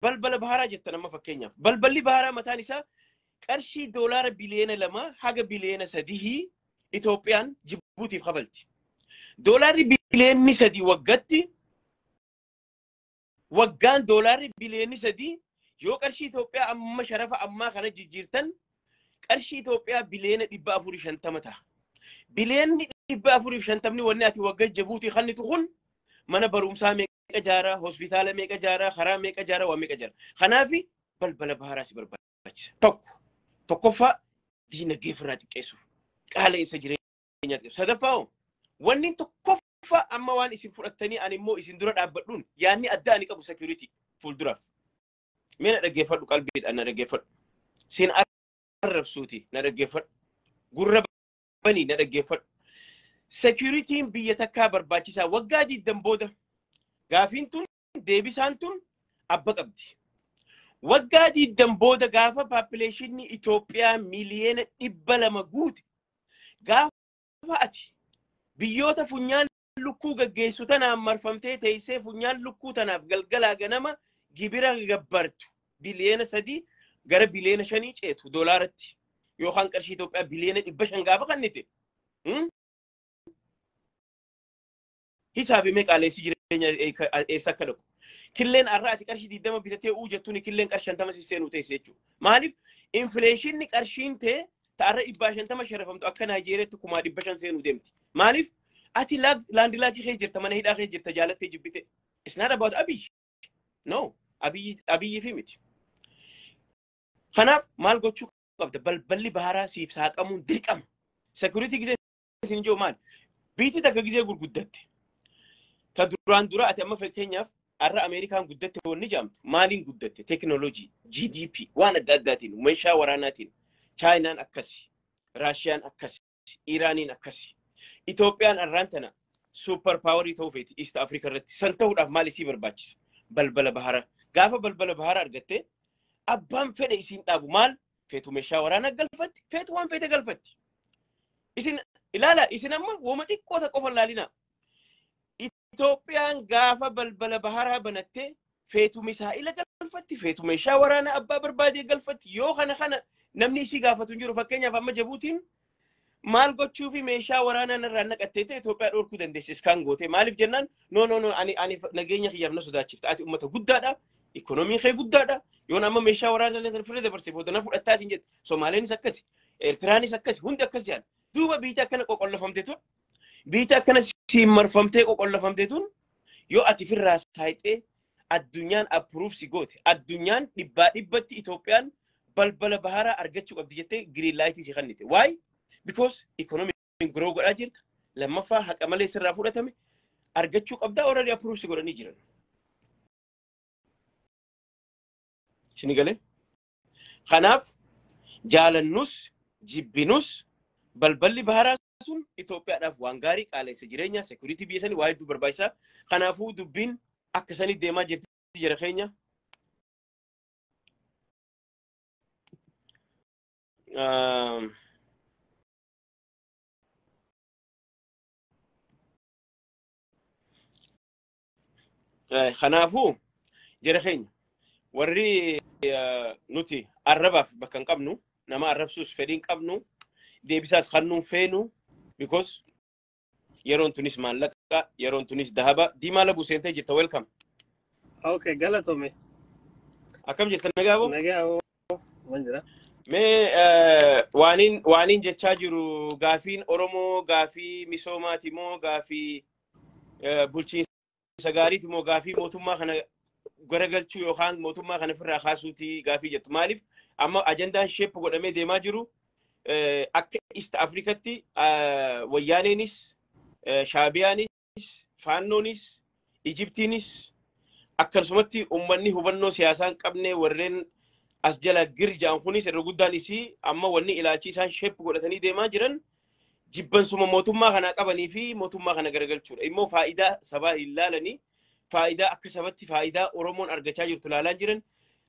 Balbala baharaa jettan amma fakkeenyaaf. Balballi baharaa mataan isaa qarshii doolaara biliyoona 2 haga biliyoona 3 Itoophiyaan Jibuutiif kafalti. Doolaarri biliyoonni 3 waggaatti, waggaan doolaarri biliyoonni 3 yoo qarshii Itoophiyaa amma sharafa ammaa kana jijjiirtan, qarshii Itoophiyaa biliyoona 450 ta'a. Biliyoonni 450ni wanni ati waggaa Jibuutii kannitu kun mana barumsaa meeqa ijaaraa, hospitaala meeqa ijaaraa, karaa meeqa ijaaraa, waan meeqa ijaaraa. Kanaafi balbala baharaa si barbaachisa. Tokko. Tokkoffaa, diinagdee ofirraa xiqqeessuuf, qaala'insa jireenyaa xiqqeessuuf. Sadaffaa hoo, wanni tokkoffaa amma waan isin fudhattanii ani immoo isin dura dhaabbadhuun yaadni adda ani qabu security fuulduraaf. Mee na dhaggeeffadhu, qalbiidhaan na dhaggeeffadhu. Sin arrabsuuti, na dhaggeeffadhu. Gurra banii na dhaggeeffadhu. Securityn biyya takkaa barbaachisaa. Waggaa 20 booda gaafiin tun deebisaan tun abba qabdi. Waggaa 20 booda gaafa populationni Itoophiyaa miliyoona 200 guute, gaafa ati biyyoota funyaan lukkuu gaggeessu tanaan marfamtee teessee funyaan lukkuu tanaaf galgalaa ganama gibira gabbartu, biliyoona 3 gara biliyoona 5 ceetu doolaaratti yookaan qarshii Itoophiyaa biliyoona 500 gaafa kannite, hisaabimee qaalessi jireenya eessa akka dhaqu. Killeen har'a ati qarshii 20 bitatee uu jettuun killeen qarshii 50 sisseenuu teesse jechuudha. Maaliif? Inflationni qarshiin ta'e ta'arra 150 sharafamtu akka Naayijeeriyaatti 500,000 seenuu deemti. Maaliif? Ati landlockii keessa jirta, mana hidhaa keessa jirta, jaalattee jibbite. It's not about Abiy. No, Abiyyi fi miti. Kanaaf maal gochuu qabda? Balballi baharaa siif saaqamuun dirqama. Security gizee isin jiru maal? Biyyi takka gizee gurguddatte. Ta duraan dura ati amma fakkeenyaaf har'a Ameerikaan guddatte wanni jedhamtu maaliin guddatte? Teekinooloojii, GDP, waan adda addaatiin, meeshaa waraanaatiin. Chaayinaan akkasi, Raashiyaan akkasi, Iraaniin akkasi. Itoophiyaan har'aan tana super powerii ta'uu feeti East Africa irratti. San ta'uudhaaf maal isii barbaachisa? Balbala baharaa. Gaafa balbala baharaa argatte abbaan fedhe isiin dhaabu. Maal feetu meeshaa waraanaa galfatti, feetu waan feete galfatti. Isin ilaala, isin amma wooma xiqqoota qofa ilaalina. Itoophiyaan gaafa balbala baharaa banattee feetu misaa'ila galfatti, feetu meeshaa waraanaa abbaa barbaadee galfatti. Yoo kana namni isii gaafatu hin jiru. Fakkeenyaaf amma Jabuutiin maal gochuu fi meeshaa waraanaa narraa naqattee ta'e Itoophiyaa dhorkuu dandeessi iskaan goote. Maaliif jennaan, no, no, no, ani nageenya kiyyaaf na sodaachifta. Ati uummata guddaadha. Ikoonomiin kee guddaadha. Yoon amma meeshaa waraanaa na firra dabarse booda na fudhattaa isin jette. Somaaleenis akkasi. Eertiraanis akkasi. Hundi akkas jedhan. Duuba biyyi akkana qoqollafamte tun, biyyi akkana siin marfamtee qoqollafamte tun, yoo ati firraa saayixee addunyaan approve si goote, addunyaan dhibbaa dhibbatti Itoophiyaan balbala baharaa argachuu qabdi jettee green lightii si kennite. Why? Because economy grow godhaa jirta. Lammaffaa, haqa malee sirraa fudhatame argachuu qabdaa, already approve si godhanii jiran. Isin galee? Kanaaf jaalannus jibbinus balballi baharaa sun Itoophiyaadhaaf waan gaarii, qaala'insa jireenyaa, security biyya sanii waa hedduu barbaachisaa. Kanaafuu dubbiin akka sanii deemaa jirti jira keenya. Kanaafuu jara keenya, warri nuti arrabaaf bakka hin qabnu, nama arrabsuus fedhii hin qabnu, deebisaas kannuun feenu, because yeroon tunis maallaqa, yeroon tunis dahaba. Diimaa Labuu, seentee jirta, welcome. Okay, galatome. Akkam jirta, nagaa boo? Nagaa hoo, man jira. Mee waaniin jechaa jiru, gaafiin Oromoo gaafii misoomaati moo gaafii bulchiinsa gaariiti moo gaafii mootummaa kana garagalchuu yookaan mootummaa kana ofirraa kaasuuti gaafii jettu? Maaliif amma ajandaan shape godhamee deemaa jiru akka East Afrikatti wayyaaneenis, shaabiyaanis, faannoonis, Ijiptiinis, akkasumatti uummanni hubannoo siyaasaa hin qabne warreen as jala gir ja'an kunis irra guddaan isii amma wanni ilaalchi isaan shape godhatanii deemaa jiran jibbansuma mootummaa kanaa qabanii fi mootummaa kana garagalchuudha. Immoo faayidaa sabaa hin laalanii, faayidaa akka sabatti faayidaa Oromoon argachaa jirtu laalaa jiran.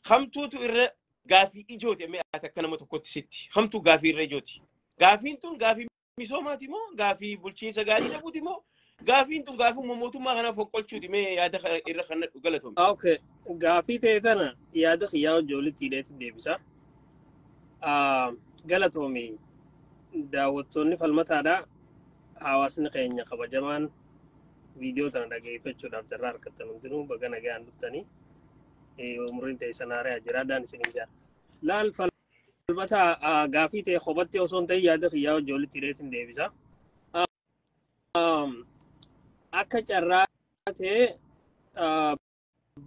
Hamtuutu irra gaafii ijooti? Mee ati akka nama tokkotti sitti hamtuu gaafii irra ijooti? Gaafiin tun gaafii misoomaati moo gaafii bulchiinsa gaarii dhabuuti moo Gaafiin tun gaafii mootummaa kana foqqolchuuti mee yaada irra kan galatoomi. Okay. Gaafii ta'e tana yaada kiyyaa hojii walitti hidheetti deebisa. Galatoomi, daawwattoonni falmataadha. Hawaasni keenya kabajamaan viidiyoo tana dhageeffachuudhaaf carraa argattan hundinuu baga nagaan dhuftanii umriin teessan haaraa jiraadhaan isin jaa. Laal falmataa, gaafii ta'e kophatti osoo hin ta'in yaada kiyyaa hojii walitti hidheetti deebisa. Akka carraa ta'e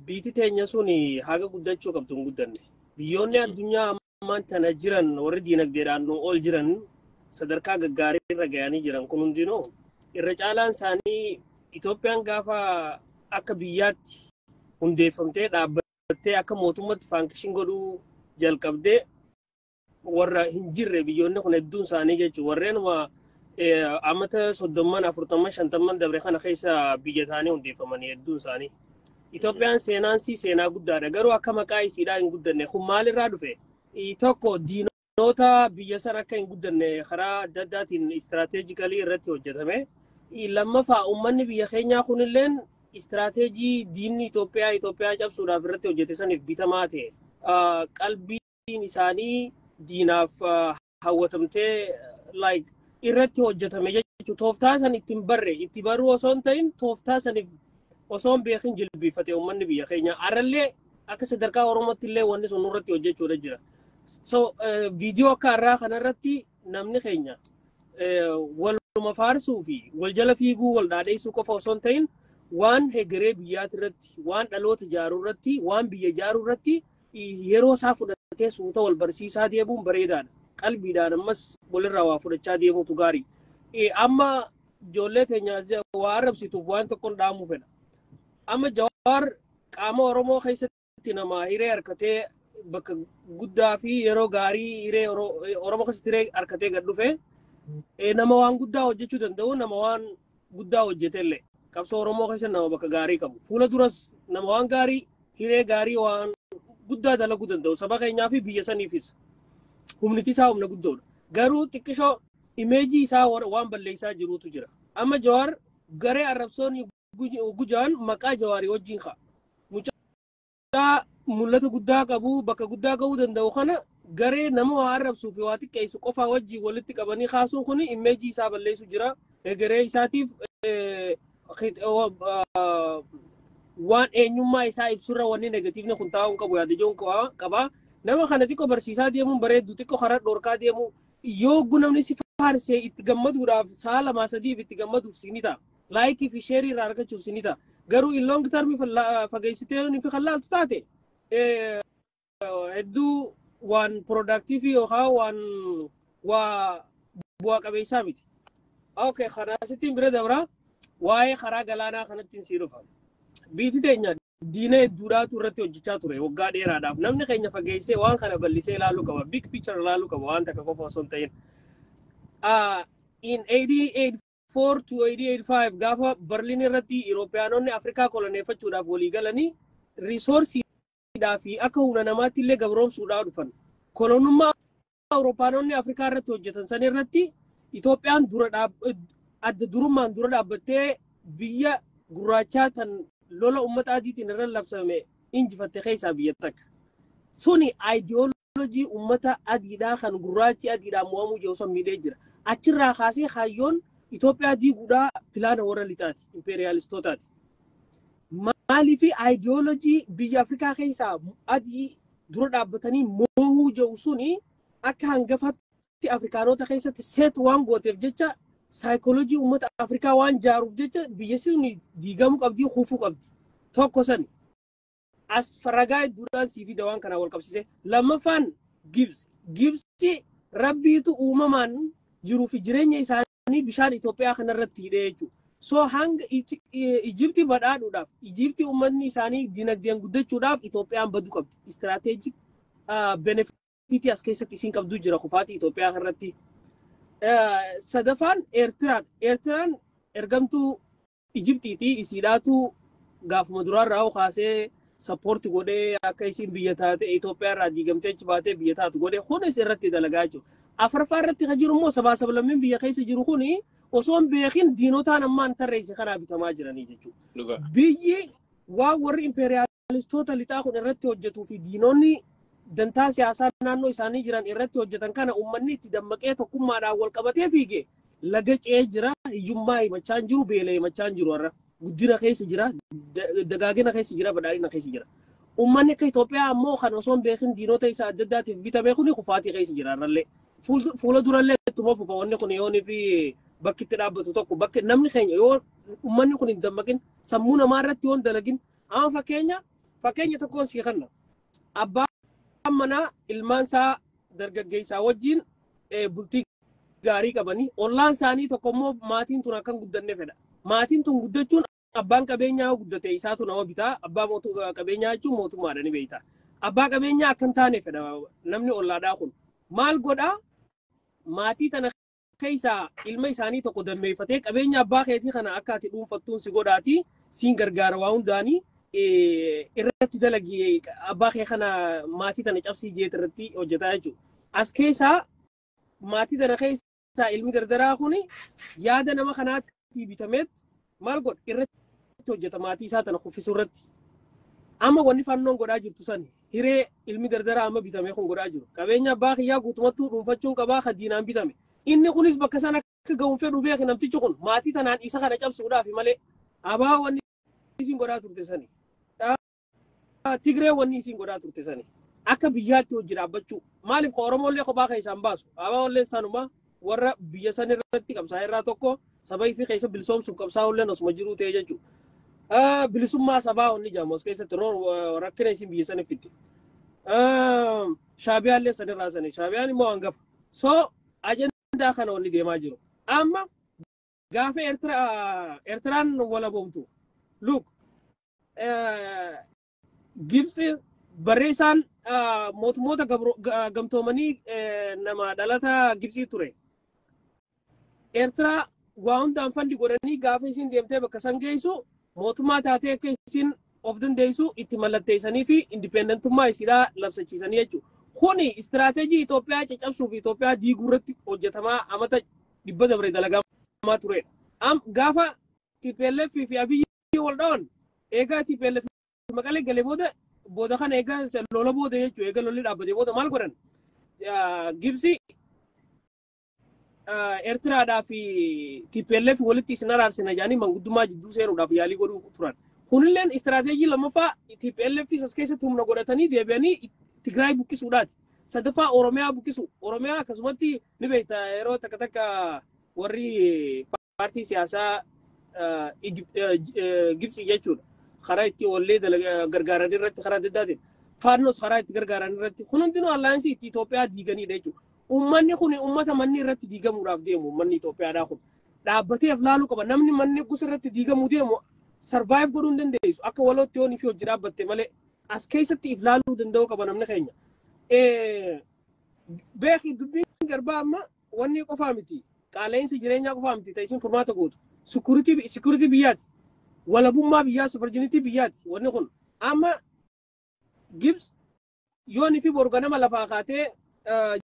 biyyi teenya sun haga guddachuu qabdu hin guddanne. Biyyoonni addunyaa ammaan tana jiran, warri diinagdeedhaan nu ol jiran, sadarkaa gaggaarii irra gahanii jiran kun hundinuu irra caalaan isaanii Itoophiyaan gaafa akka biyyaatti hundeeffamtee dhaabbattee akka mootummaatti function godhuu jalqabdee warra hin jirre biyyoonni kun hedduun isaanii jechuudha. Warreenuma amata 30, 40, 50 dabre kana keessa biyya ta'anii hundeeffamanii hedduun isaanii. Itoophiyaan seenaan sii seenaa guddaadha. Garuu akka maqaa isiidhaa hin guddanne. Kun maalirraa dhufe? Tokko, diinota biyya sana akka hin guddanne karaa adda addaatiin strategically irratti hojjetame. Lammaffaa, uummanni biyya keenyaa kunilleen istiraateejii diinni Itoophiyaa Itoophiyaa cabsuudhaaf irratti hojjete saniif bitamaa ta'e. Qalbiin isaanii diinaaf hawwatamtee like irratti hojjetame jechuudha. Tooftaa san ittiin barre itti baruu osoo hin ta'in, tooftaa saniif osoo hin beekin jilbiifate uummanni biyya keenyaa. Arrallee akka sadarkaa Oromootti illee wanni sun nurratti hojjechuudha jira. So viidiyoo akka har'aa kanarratti namni keenya waluma faarsuu fi wal jala fiiguu, wal dhaadheessuu qofa osoo hin ta'in, waan hegeree biyyaati irratti, waan dhaloota ijaaruu irratti, waan biyya ijaaruu irratti yeroo isaa fudhatee suuta wal barsiisaa deemuun bareedaadha. Qalbiidhaan ammas walirraa waa fudhachaa deemuutu gaarii. Amma ijoollee teenya waa arrabsituuf waan tokkoon dhaamuu fedha. Amma Jawaar qaama Oromoo keessatti nama hiree harkatee bakka guddaa fi yeroo gaarii hiree Oromoo keessatti hiree harkatee gad dhufe, nama waan guddaa hojjechuu danda'u, nama waan guddaa hojjetellee qabsoo Oromoo keessa nama bakka gaarii qabu. Fuula duras nama waan gaarii, hiree gaarii, waan guddaa dalaguu danda'u saba keenyaa fi biyya saniifis. Humniti isaa humna guddoodha. Garuu xiqqishoo image isaa waan balleessaa jirutu jira. Amma Jawaar garee arrabsoon gujaan maqaa Jawaarii wajjin ka'a. Mucaa mul'ata guddaa qabu, bakka guddaa ga'uu danda'u kana garee nama waa arrabsuu fi waa xiqqeessu qofaa wajjin walitti qabanii kaasuun kun image isaa balleessu jira. Egeree isaatiif waan eenyummaa isaa ibsurra wanni negativeni kun taa'uu hin qabu yaada ijoon qaba. Nama kana xiqqoo barsiisaa deemuun bareeddu, xiqqoo karaa dhorkaa deemuu yoo namni si faarsee itti gammaduudhaaf sa'a lamaa sadiif itti gammaduuf si ni ta'a. Like fi share irraa argachuuf si ni ta'a. Garuu in long term fageessitee fi kan laaltu taate hedduu waan productive yookaan waan waa bu'aa qabeessaa miti. Okay, karaa asittiin bira dabraa waa'ee karaa galaanaa kanatti sii dhufa. Biyyi teenya diina hedduudhaatu irratti hojjechaa ture waggaa dheeraadhaaf. Namni keenya fageessee waan kana bal'isee ilaaluu qaba. Big picture ilaaluu qaba waan takka qofa osoo hin ta'in. In 1884 to 1885 gaafa Berliin irratti Iroopiyaanonni Afrikaa koloneeffachuudhaaf walii galanii resourceiidhaa fi akka humna namaatti illee gabroomsuudhaaf dhufan. Kolonummaa Awuroopaanonni Afrikaa irratti hojjetan san irratti Itoophiyaan dura adda durummaan dura dhaabbattee biyya gurraachaa tan lola uummata adiitiin irra labsame injifatte keessaa biyya takka. Suni aayidiyoolojii uummata adiidhaa kan gurraachi adiidhaan mo'amuu jiru san miidhee jira. Achirraa kaasee kaayyoon Itoophiyaa diiguudhaa pilaana warra lixaati, impeeriyaalistootaati. Maaliif aayidiyoolojii biyya Afrikaa keessaa adii dura dhaabbatanii moohuu jedhu suni akka hangafatti Afrikaanota keessatti seet waan gooteef jecha, saayikoolojii uummata Afrikaa waan jaaruuf jecha biyya suni diigamuu qabdi, kufuu qabdi. Tokko sani. As ragaa hedduudhaan sii fida waan kanaa wal qabsiise. Lammaffaan Gibsi. Gibsi rabbiitu uumamaan jiruu fi jireenya isaanii bishaan Itoophiyaa kanarratti hidhee jechuudha. So hanga Ijipti badhaadhuudhaaf, Ijipti uummanni isaanii dinagdeen guddachuudhaaf Itoophiyaan baduu qabdi. Strategic benefit as keessatti isiin qabdu jira kufaatii Itoophiyaa kanarratti. Sadaffaan Eertiraan. Eertiraan ergamtuu Ijiptiiti. Isiidhaatu gaafuma duraarraa kaasee support godhee akka isiin biyya taate, Itoophiyaa irraa diigamtee achi baatee biyya taatu godhee kunis irratti dalagaa jechuudha. Afuraffaa irratti kan jiru immoo sabaa sablammiin biyya keessa jiru kuni Osoo hin beekin diinotaan ammaan tarreesse kanaa bitamaa jiranii jechuudha. Biyyi waan warri impeeriyaalistoota lixaa kun irratti hojjetuu fi diinonni dantaa siyaasaa naannoo isaanii jiran irratti hojjetan kana uummanni itti dammaqee tokkummaadhaan wal qabatee fiigee laga ce'ee jira. Hiyyummaa himachaa hin jiru, beela himachaa hin jiru har'a. Guddina keessa jira, dagaagina keessa jira, badhaadhina keessa jira. Uummanni akka Itoophiyaa ammoo kan osoo hin beekin diinota isaa adda addaatiif bitame kuni kufaatii keessa jira har'allee. Fuula durallee ittuma fufa wanni kun yoonii fi bakki itti dhaabbatu tokko bakki namni keenya yoo uummanni kun hin dammaqin, sammuu namaa irratti yoo hin dalagin. Amma fakkeenya tokkoon sii kenna. Abbaan manaa ilmaan isaa dargaggeessaa wajjin bultii gaarii qabanii, ollaan isaanii tokko immoo maatiin tun akka hin guddanne fedha. Maatiin tun guddachuun abbaan qabeenyaa guddate isaatu nama bitaa. Abbaa qabeenyaa jechuun mootummaadha, ni beekta. Abbaa qabeenyaa akka hin taane fedha namni ollaadhaa kun. Maal godhaa? Maatii tana keessaa ilma isaanii tokko dammeeffatee, qabeenya abbaa keetii kana akka ati dhuunfattuun si godhaati, siin gargaara, waa hundaanii irratti dalagi, abbaa kee kana maatii tana cabsii jeet irratti hojjetaa jechuudha. As keessaa maatii tana keessaa ilmi dardaraa kuni yaada nama kanaatti bitameet maal godha? Irratti hojjeta maatii isaa tana kuffisuu irratti. Amma wanni fannoon godhaa jirtu sani hiree ilmi dardaraa amma bitame kun godhaa jiru. Qabeenya abbaa kiyyaa guutumattuu dhuunfachuun qabaa kan diinaan bitame. Inni kunis bakka sana akka ga'uun fedhu beeki namtichi kun, maatii tanaan isa kana cabsuudhaaf malee. Abaa wanni isin godhaa turte sani. Tigree wanni isin godhaa turte sani. Akka biyyaatti hojii dhaabbachuu. Maaliif Oromollee kophaa keessaan baasu? Abaa'olleen sanuma warra biyya san irratti qabsaa'e irraa tokko, saba ifii keessa bilisoomsuuf qabsaa'ulleen osuma jiruu ta'e jechuudha. Bilisummaa sabaa onni jedhamu as keessatti rakkina isin biyya sana fidde. Shaabiyaallee sanirraa sani. Shaabiyaan immoo hangafa. So ajandaa kana wanni deemaa jiru. Amma gaafa Eertiraan walaboomtu, look, Gibsi barreessaan mootummoota gamtoomanii nama dhalata Gibsii ture. Eertiraa waa hundaan fund godhanii gaafa isin deemtee bakka san geessu mootummaa taatee akka isin of dandeessu itti mallatteessanii fi independentummaa isiidhaa labsachiisanii jechuudha. Kuni istiraateejii Itoophiyaa caccabsuu fi Itoophiyaa diiguu irratti hojjetamaa amata 100 dabre dalagamaa turedha. Gaafa TPLF fi Abiyyi wal dhawan, eegaa TPLF Maqalee galee booda, booda kana eegaa lola booda jechuudha, eegaa lolli dhaabbatee booda maal godhan? Gibsi Eertiraadhaa fi TPLF walitti isin araarsina jedhanii manguddummaa jidduu seenuudhaaf yaalii godhuu turan. Kunilleen istiraateejii lammaffaa TPLF as keessatti humna godhatanii deebi'anii Tigraay buqqisuudhaati. Sadaffaa Oromiyaa buqqisu. Oromiyaa akkasumatti ni beekta, yeroo takka takka warri paartii siyaasaa Gibxi jechuudha. Karaa itti wallee gargaaran irratti, karaa adda addaatiin. Faannos karaa itti gargaaran irratti. Kun hundinuu alliance itti Itoophiyaa diiganidha jechuudha. Uummanni kun uummata manni irratti diigamuudhaaf deemu, uummanni Itoophiyaadhaa kun. Dhaabbateef laaluu qaba. Namni manni gosa irratti diigamuu deemu survive godhuu hin dandeessu. Akka walootti yoon fi hojii dhaabbatte malee as keessatti if laaluu danda'uu qaba namni keenya. Beeki, dubbiin garbaa amma wanni qofaa miti. Qaala'insi jireenyaa qofaa miti ta'e isin furmaata gootu. Security biyyaati. Walabummaa biyyaa, sovereignty biyyaati wanni kun. Amma Gibs yoon fi borganama lafaa kaatee